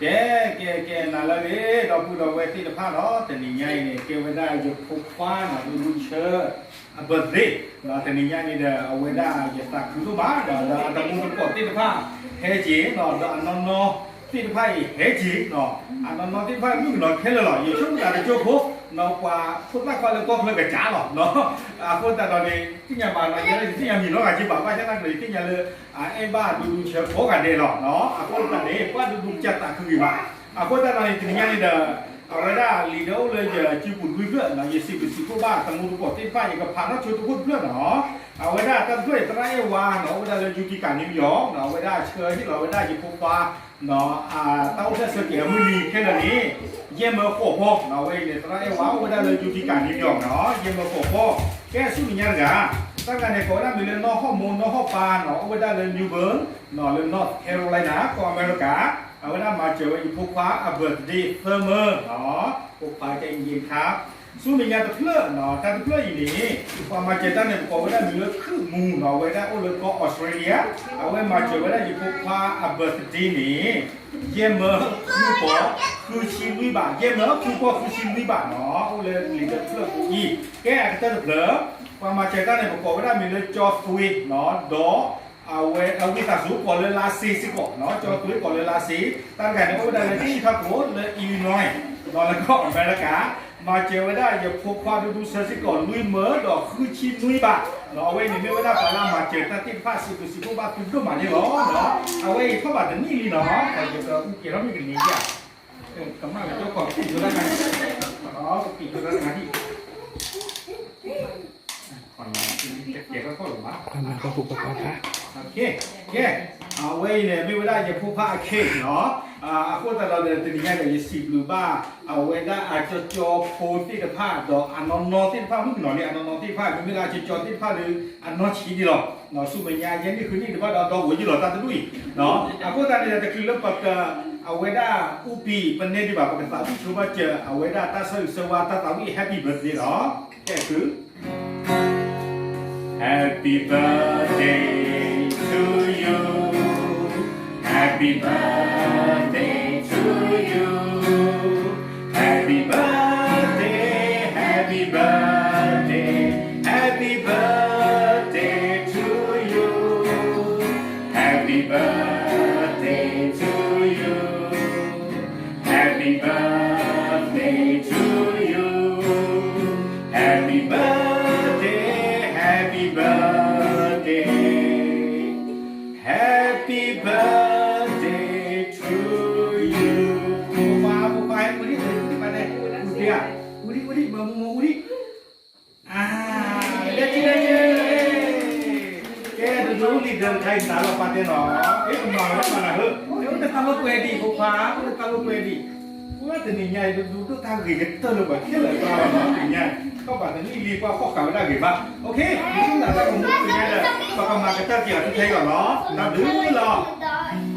ကဲ ကဲ ကဲ နၤလၢအဂ့ၤ ဒီပုၢ်ဒီဝဲၢ်သ့ၣ်တဖၣ်နီၤ, တနံၤညါအံၤန့ၣ် ကဲဝဲဒၣ်ယဖိခွါနီၤ ဒူဒူဆၢ အ birthday နီၤ, တနံၤညါန့ၣ်ဒီး အဝဲဒၣ်ယသးခုဒိၣ်မးနီၤ, ဒီးအတမူတကိးသ့ၣ်တဖၣ် ဟဲက့ၤနီၤ, ဒီးအနီၢ်နီၢ်သ့ၣ်တဖၣ်အံၤ ဟဲက့ၤနီၤ, အနီၢ်နီၢ်သ့ၣ်တဖၣ်မုၣ်ကနီၤခဲလၢာ်လီၤ, ယဆိကမိၣ်သးတကၠိဖိနီၤ, ပှၤဖိသၣ်ခွါလၢကီၢ်ချၢကစၢ်လီၤနီၤ, အဃိသတးဒီးန့ၣ် သ့ၣ်ညါဘၣ်နီၤ, ယဲယသ့ၣ်ညါမံၤနီတဂၤက့ဘၣ်, ဘၣ်ဆၣ်သနာ်က့ယသ့ၣ်ညါလၢ အအဲၣ်ဘၣ်ဒူဒူဆၢကိးဂၤဒဲးလီၤနီၤ, အဃိသတးန့ၣ် ပှၤဒူဒူကစၢ်သးခုဂ့ၤဘၣ်, အဃိသတးဒီးန့ၣ် တနံၤညါန့ၣ်ဒီး အဝဲဒၣ်လံာ်ဒီးအိၣ်လၢယစုပူၤလွံၢ်ဖျၢၣ်နီၤ, ယစံးဘျုးစံးဖှိၣ်ဘၣ်တမူတကိးသ့ၣ်တဖၣ်, ယကဖးထီၣ်ဆိတခိၣ်တဖျၢၣ်နီၤ, အဝဲဒၣ်တၢ်တဖျၢၣ်အံၤသရၣ်အဲၣ်ဝါနီၤ, အိၣ်ဝဲဒၣ်လၢ Utica New York နီၤ, အဝဲဒၣ်ဆှၢဟ့ၣ်လီၤဝဲဒၣ်ယဖိခွါ တၢ်အိၣ်ဖျဲၣ်ဆၢက့ၤအမုၢ်နံၤခဲလၢာ်န့ၣ် ယဲၢ်မၢဃိးဖီနီၤ, အဝဲအံၤန့ၣ် သရၣ်အဲၣ်ဝါအိၣ်ဝဲဒၣ်လၢ Utica New York နီၤ, ယဲၢ်မၢဃိးဖီ, ကဲဆူမဲာ်ညါတဂၤ, တၢ်တဂၤန့ၣ် ကိးဝဲဒၣ်မ့ၢ်လၢနီၢ်ဟီၣ်မိၢ်နီၢ်ဟီၣ်ပၢ်နီၤ, အိၣ်ဝဲဒၣ်လၢ New Bern နီၤ, လၢ North Carolina ကီၢ်အမဲရကၤ, အဝဲဒၣ်မၤစၢၤဝဲယဖိခွါအ birthday သၢမၢနီၤ, ဖိခွါကဲအံၤခါ ဆူမဲာ်ညါတဖျၢၣ်နီၤ, တၢ်တဖျၢၣ်အံၤန့ၣ် ပှၤမၤစၢၤတၢ်န့ၣ် ပကိးဝဲဒၣ်မ့ၢ်လၢခုၣ်မူနီၤ, အဝဲဒၣ်အိၣ်လၢကီၢ်အီစထြ့လယါ, အဝဲမၤစၢၤဝဲဒၣ်ယဖိခွါအ birthday န့ၣ် ယဲၢ်မၢဃုပီၢ်ဃုဆံနွံဘး, ယဲၢ်မၢဃုပီၢ်ဃုဆံနွံဘးနီၤ, အိၣ်လၢလံာ်ဒီးဖျၢၣ်ပူၤအံၤ, ကဲအကတၢၢ်တဖျၢၣ်, ပှၤမၤစၢၤတၢ်န့ၣ် ပကိးဝဲဒၣ်မ့ၢ်လၢကၠီသွ့နီၤ, ဒီး အဝဲအဝံသးစူၤကိးလၢလါစ့စ့ၢ်ကီးနီၤ, ကၠီသွ့ကိးလၢလါစ့, တၢ်တဂၤန့ၣ် အိၣ်ဝဲဒၣ်လၢ Chicago လၢ Illinois နီၤ, လၢကီၢ်အမဲရကၤ, မၤစၢၤဝဲဒၣ်ယဖိခွါဒူဒူဆၢစ့ၢ်ကီး လွံၢ်မၢဒီးဃုဆံနွံဘးနီၤ, အဝဲအံၤန့ၣ်မ့ၢ်ဝဲဒၣ်ပှၤလၢအမၤစၢၤတၢ်သ့ၣ်တဖၣ် စံးဘျုးစံးဖှိၣ်ဘၣ်သုဒိၣ်မးန့ၣ်လီၤ. အဝဲအံၤထီၣ်ဘးတနံၣ်လံနီၤ, ယကအူကဲထီၣ်မ့ၢ်ကနံၤယၤ, ကမၣ်လၢကၠီကီးကံၣ်ဆိတၢ်တဂၤ, ကံၣ်ဆိတၢ်တဂၤဒံး ကဲထီၣ်ထီၣ်လၢၤဘၣ်, ကဲ အဝဲအံၤန့ၣ် မ့ၢ်ဝဲဒၣ်ယဖိခွါအ cake နီၤ, အဃိသတးဒီး တနံၤညါဒီး ယစံးဘျုးဘၣ် အဝဲဒၣ်အကၠီကၠီဖိသ့ၣ်တဖၣ် ဒီးအနီၢ်နီၢ်သ့ၣ်တဖၣ် မုၣ်ကနီၤလံ အနီၢ်နီၢ်သ့ၣ်တဖၣ် မ့မ့ၢ်လၢအကၠီကၠီသ့ၣ်တဖၣ်ဒီး အနီၢ်ဆံးဒံးလီၤ. ဆူမဲာ်ညါ ယဲၢ်နံၣ်ဃုနံၣ်တဖၣ်ဒီး ဒီဂီၤယုၢ်လီၤတၢ်တဒူၣ်အံၤ, အဃိသတးန့ၣ်ဒီး တချုးလၢပက အဝဲဒၣ်အူပံၤ ပနဲဒံးဘၣ် ပကသးဝံၣ်ဆိဘၣ်စၢၤ အဝဲဒၣ်တၢ်ဆၢဂ့ၤဆၢဝါ တၢ်သးဝံၣ် Happy Birthday လီၤ. ကဲသု Happy birthday to you. Happy birthday to you. Happy birthday, happy birthday, happy birthday to you. Happy birthday to you. Happy birthday to you. Happy birthday, happy birthday. Happy birthday to you. ဖိခွါ ဖိခွါ ဟဲဝံၤလံ ဝံၤလံ ဝံၤလံ ဝံၤလံ ဝံၤလံ မ့ၢ်မ့ၢ်ဝံၤလံ အါ လဲၤထံၣ်လဲၤထံၣ် ကဲ ဒိဒိလံာ်ဒၢးတခါအံၤ နၤလီၤပာ်တဲနီၤ အ့ၣ် ကမၤဝဲမၤနၤဧၢ အိၣ်လၢတၢ်လိာ်ကွဲဒံး ဖိခွါ အိၣ်လၢတၢ်လိာ်ကွဲဒံး ပှၤတနံၤညါအံၤ ဒိဒိဒိၣ်တၢ်ဂ့ၤကတၢၢ်လၢပှၤခဲလၢာ်ကျါလီၤနီၤ တနံၤညါ ထီၣ်ဘးတနံၣ်လံ ပှၤဖီၣ်ဃာ်ဝဲဒၣ်ဂ့ၤဘၣ် OK ယဆိကမိၣ်တၢ်ကမူတနံၤညါဒီး ပကမၤကတၢၢ်က့ၤအီၤထဲအံၤလီၤနီၤ တၢ်ဘျုးလီၤ